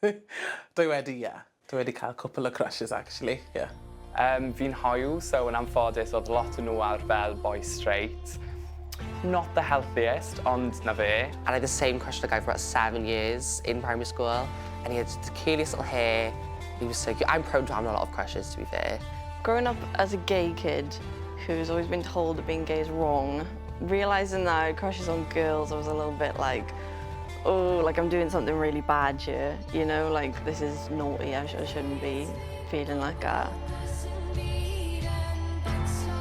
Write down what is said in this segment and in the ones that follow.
Dwi wedi, ie. Dwi wedi cael cwpl o crushes actually, ie. Um, fi'n hoyw, so yn anffodus oedd lot o nhw ar fel boy straight. Not the healthiest, ond na fe. And I had the same crush on a guy for about 7 years in primary school. And he had the curliest little hair. He was so cute. I'm prone to having a lot of crushes, to be fair. Growing up as a gay kid who's always been told that being gay is wrong, realizing that I had crushes on girls, I was a little bit like, "Oh, like I'm doing something really bad here, like this is naughty, I shouldn't be feeling like that." Sy'n byd yn becso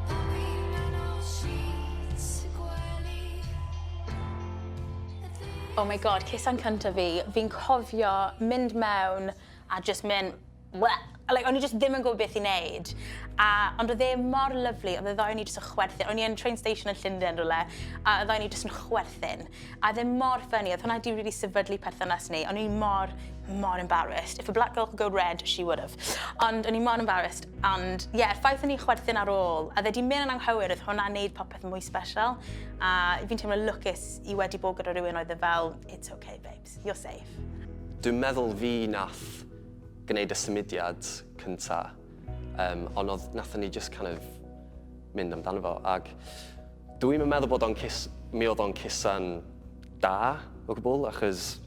a fi'n ganol sheets y gwely. Oh my God, cusan cyntaf fi, fi'n cofio mynd mewn a just mynd, "Bleh." Like, o'n i just ddim yn gwybod beth i wneud. A, ond oedd e mor lyfli, oedd y ddau ni jyst yn chwerthin. O'n i yn train station yn Llundain rhywle, a y ddau ni jyst yn chwerthin. A oedd e mor funny, oedd hwnna di really sefydlu perthynas ni. O'n i mor, mor embarrassed. If a black girl could go red, she would have. Ond o'n i mor embarrassed. And yeah, y ffaith o'n i chwerthin ar ôl, a oedd e di mynd yn anghywir, oedd hwnna'n neud popeth mwy special. A fi'n teimlo lwcus i wedi bod gyda rhywun oedd e fel, "It's okay, babes, you're safe." Dwi'n meddwl fi nath gwneud y symudiad cynta, ond oedd nathon ni just kind of mynd amdano fo. Ac dwi'n meddwl bod o'n kiss, mi oedd o'n cusan da o gwbl, achos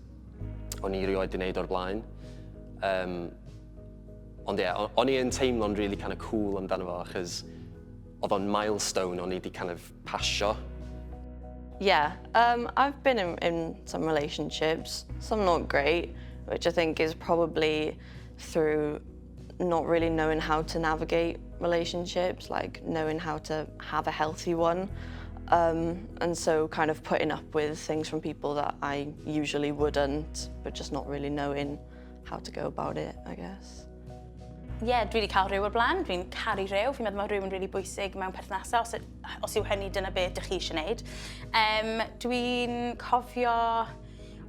o'n i rioed 'di wneud o'r blaen. Ond ie, yeah, o'n i yn teimlo'n really kind of cool amdano fo, achos oedd o'n milestone o'n i 'di kind of pasio. Yeah, I've been in some relationships, some not great, which I think is probably through not really knowing how to navigate relationships, like knowing how to have a healthy one. And so kind of putting up with things from people that I usually wouldn't, but just not really knowing how to go about it, I guess. Ie, yeah, dwi wedi cael rhyw o'r blaen, dwi'n caru rhyw. Fi'n meddwl mae rhyw yn rili really bwysig mewn perthnasau, os yw hynny dyna beth ydych chi eisiau gwneud. Dwi'n cofio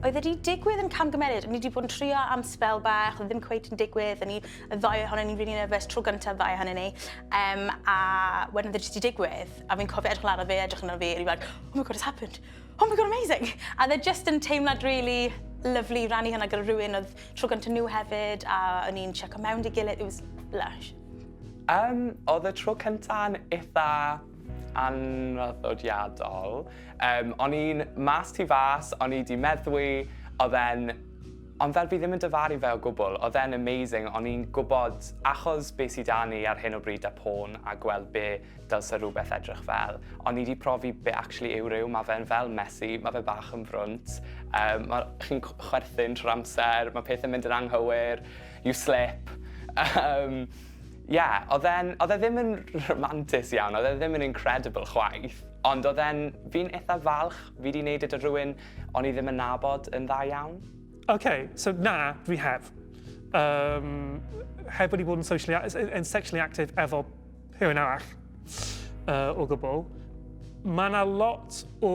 oedd wedi digwydd yn camgymeriad. O'n i wedi bod yn trio am sbel bach, oedd ddim cweit yn digwydd, o'n i, y ddau ohonon ni'n really nervous, tro gyntaf ddau ohonon ni. A wedyn oedd e jyst wedi digwydd, a fi'n cofio edrych lan ar fe, edrych arno fi, a ni'n like, "Oh my God, it's happened. Oh my God, amazing." A oedd e just yn teimlad really lovely rannu hynna gyda rhywun oedd tro gyntaf nhw hefyd, a o'n i'n checo mewn di gilydd, it was lush. Oedd y tro cynta'n eitha anraddodiadol. O'n i'n mas tu fas, o'n i 'di meddwi, oedd e'n... Ond fel fi ddim yn dyfaru fe o gwbl, oedd e'n amazing, o'n i'n gwybod, achos be sydd 'da ni ar hyn o bryd â porn a gweld be dylse rhywbeth edrych fel, o'n i wedi profi be actually yw rhyw, mae fe'n fel messy, mae fe bach yn frwnt, mae chi'n chwerthin trwy'r amser, mae pethau'n mynd yn anghywir, you slip. Yeah, oedd e ddim yn romantus iawn, oedd e ddim yn incredible chwaith, ond oedd e'n, fi'n eitha falch, fi wedi wneud e 'da rhywun o'n i ddim yn nabod yn dda iawn. Okay, so na, dwi heb. Heb wedi bod yn, socially, yn sexually active efo rhywun arall o gwbl. Mae yna lot o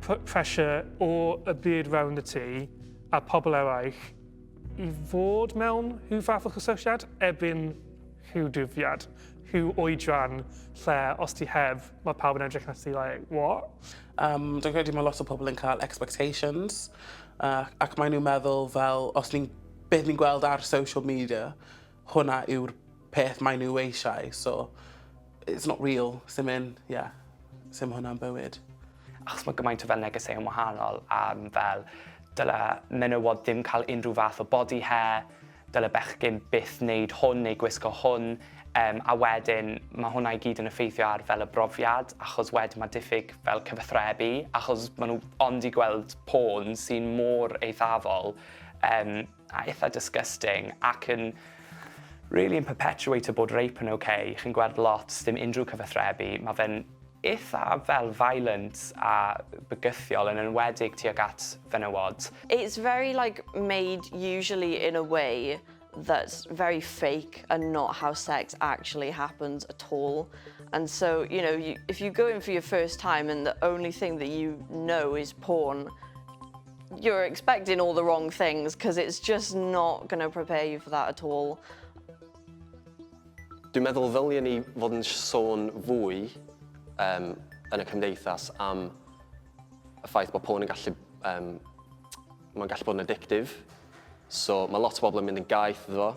pressure o y byd rownd y tŷ a pobl eraill i fod mewn rhyw fath o cysylltiad erbyn rhyw dyddiad, rhyw oedran lle os ti heb, mae pawb yn edrych at ti like, "What?" Dwi'n credu mae lot o pobl yn cael expectations ac maen nhw'n meddwl fel os ni'n beth ni'n gweld ar social media, hwnna yw'r peth maen nhw eisiau. So, it's not real. Sim yn, yeah, sim hwnna'n bywyd. Achos mae gymaint o fel negeseuon wahanol am fel dyle menywod ddim cael unrhyw fath o body hair, dyle bechgyn byth wneud hwn neu gwisgo hwn, a wedyn mae hwnna i gyd yn effeithio ar fel y brofiad, achos wedyn mae diffyg fel cyfathrebu, achos maen nhw ond i gweld porn sy'n mor eithafol a eitha disgusting ac yn really yn perpetuate bod rape yn okay. Chi'n gweld lot, dim unrhyw cyfathrebu, mae fe'n eitha fel violent a bygythiol yn enwedig tuag at fenywod. It's very like made usually in a way that's very fake and not how sex actually happens at all. And so, if you go in for your first time and the only thing that you know is porn, you're expecting all the wrong things because it's just not going to prepare you for that at all. Dwi'n meddwl ddyliau ni fod yn sôn fwy yn y cymdeithas am y ffaith bod porn yn gallu mae'n gallu bod yn addictive. So mae lot o bobl yn mynd yn gaeth iddo fo,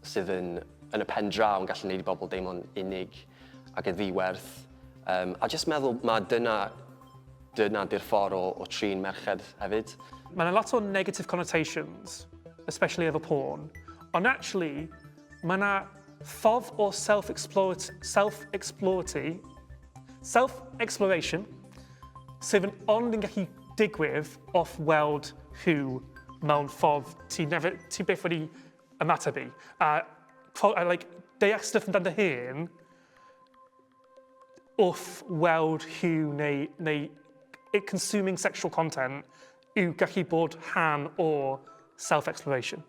sydd yn y pen draw yn gallu gwneud i bobl deimlo'n unig ac yn ddiwerth. A jyst meddwl mae dyna di'r ffordd o trin merched hefyd. Mae yna lot o negative connotations, especially efo porn, ond actually, mae yna ffordd o self-exploration sydd yn ond yn gallu digwydd off weld rhyw mewn ffordd ti, never, ti byth wedi ymateb i. A like, deall stuff amdan dy hun wrth weld rhyw neu consuming sexual content yw gallu bod rhan o self-exploration.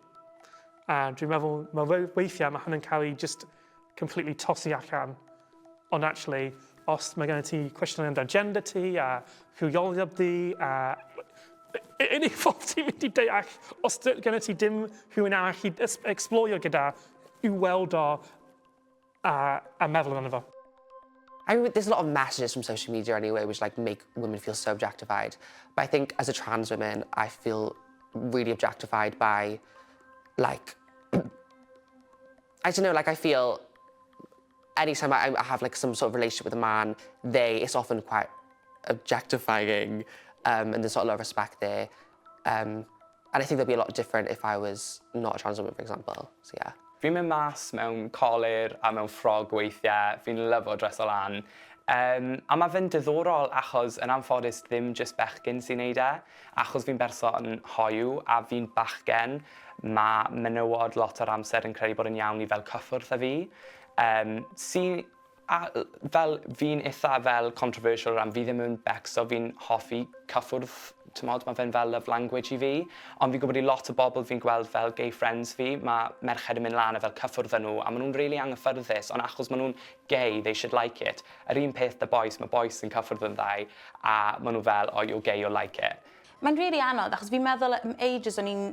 A dwi'n meddwl, mae weithiau mae hwnna'n cael ei just completely tosi allan. Ond actually, os mae gen ti cwestiynau amdan gender ti a rhywioldeb di a unig ffordd ti'n mynd i deall os gen ti dim rhywun arall i explorio gyda yw weld o a meddwl amdano fo. I mean, there's a lot of messages from social media anyway, which like make women feel so objectified. But I think as a trans woman, I feel really objectified by, like, I don't know, like I feel anytime I have like some sort of relationship with a man, it's often quite objectifying, and there's not a lot of respect there. And I think that'd be a lot different if I was not a trans woman, for example. So yeah. Fi'n mynd mas mewn colur a mewn ffrog weithiau, fi'n lyfo dreso lan. A mae fe'n diddorol achos yn anffodus ddim jyst bechgyn sy'n neud e, achos fi'n berson hoyw a fi'n bachgen, mae menywod lot o'r amser yn credu bod yn iawn i fel cyffwrdd â fi. A fel fi'n eitha fel controversial ran, fi ddim yn becso, fi'n hoffi cyffwrdd, t'mod, mae fe'n fel love language i fi. Ond fi'n gwybod i lot o bobl fi'n gweld fel gay friends fi, mae merched yn mynd lan a fel cyffwrdd â nhw, a maen nhw'n really anghyffyrddus, ond achos maen nhw'n gay, they should like it. Yr un peth 'da boys, mae boys yn cyffwrdd yn ddau, a maen nhw fel, "Oh, you're gay, you'll like it." Mae'n really anodd, achos fi'n meddwl am ages o'n i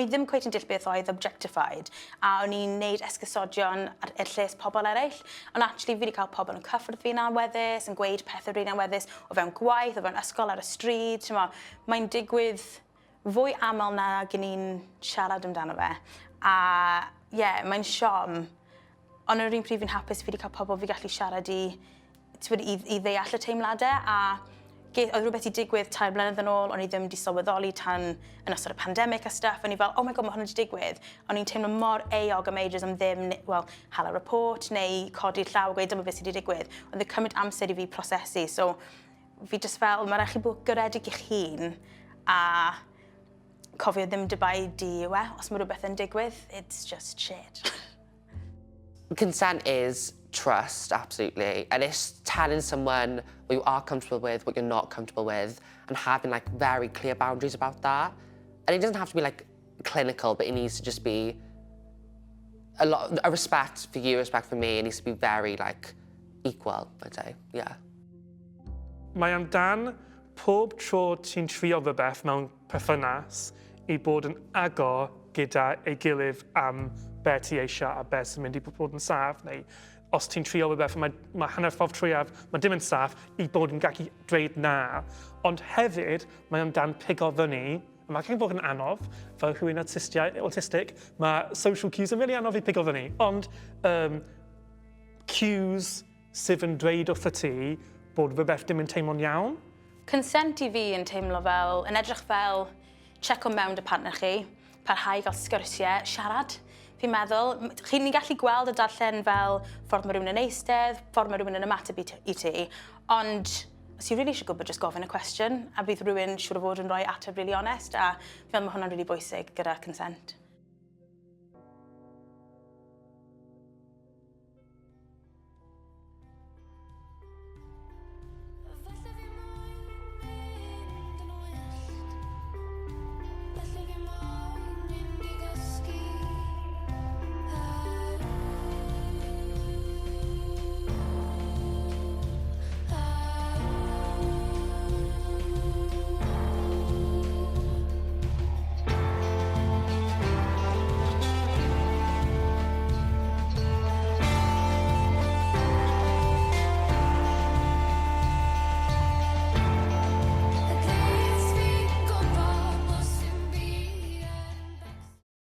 ddim cweit yn deall beth oedd objectified, a o'n i'n neud esgusodion ar lles pobl eraill. Ond actually fi wedi cael pobl yn cyffwrdd fi'n anweddus, yn gweud pethau rili anweddus o fewn gwaith, o fewn ysgol, ar y stryd. Mae'n digwydd fwy aml na gen i'n siarad amdano fe. A ie, yeah, mae'n siom. Ond yr un pryd fi'n hapus fi wedi cael pobl fi gallu siarad i, t'bod, i ddeall y teimladau a oedd rhywbeth i digwydd 3 blynedd yn ôl, o'n i ddim wedi sylweddoli tan yn ystod y pandemig a stuff. O'n i fel, "Oh my God, mae hwn wedi digwydd." O'n i'n teimlo mor euog am ages am ddim, well, hala report neu codi'r llaw a gweud dyma beth sydd wedi digwydd. Oedd yn cymryd amser i fi prosesu. So fi just fel, mae rhaid chi bod garedig i'ch hun a cofio ddim dy bai di yw e. Os mae rhywbeth yn digwydd, it's just shit. Consent is trust, absolutely. And it's telling someone what you are comfortable with, what you're not comfortable with, and having like very clear boundaries about that. And it doesn't have to be like clinical, but it needs to just be a lot a respect for you, respect for me. It needs to be very like equal, I'd say. Yeah. Mae amdan pob tro ti'n trio rhywbeth mewn perthynas i bod yn agor gyda ei gilydd am be ti eisiau a be sy'n mynd i bod yn saff, neu os ti'n trio rhywbeth mae hanner ffordd trwyaf, mae dim yn saff, i bod yn gallu dweud na. Ond hefyd, mae amdan pigo fyny, a mae'n gallu bod yn anodd, fel rhywun autistic, mae social cues yn really anodd i pigo fyny, ond cues sydd yn dweud wrtho ti bod rhywbeth dim yn teimlo'n iawn. Consent i fi yn teimlo fel, yn edrych fel check-o mewn dy partner chi, parhau i gael sgyrsiau, siarad. Fi'n meddwl, chi'n ni'n gallu gweld a darllen fel ffordd mae rhywun yn eistedd, ffordd mae rhywun yn ymateb i ti, ond os ti really eisiau gwybod, just gofyn y cwestiwn, a bydd rhywun siŵr o fod yn rhoi ateb really honest, a fi'n meddwl mae hwnna'n really bwysig gyda consent.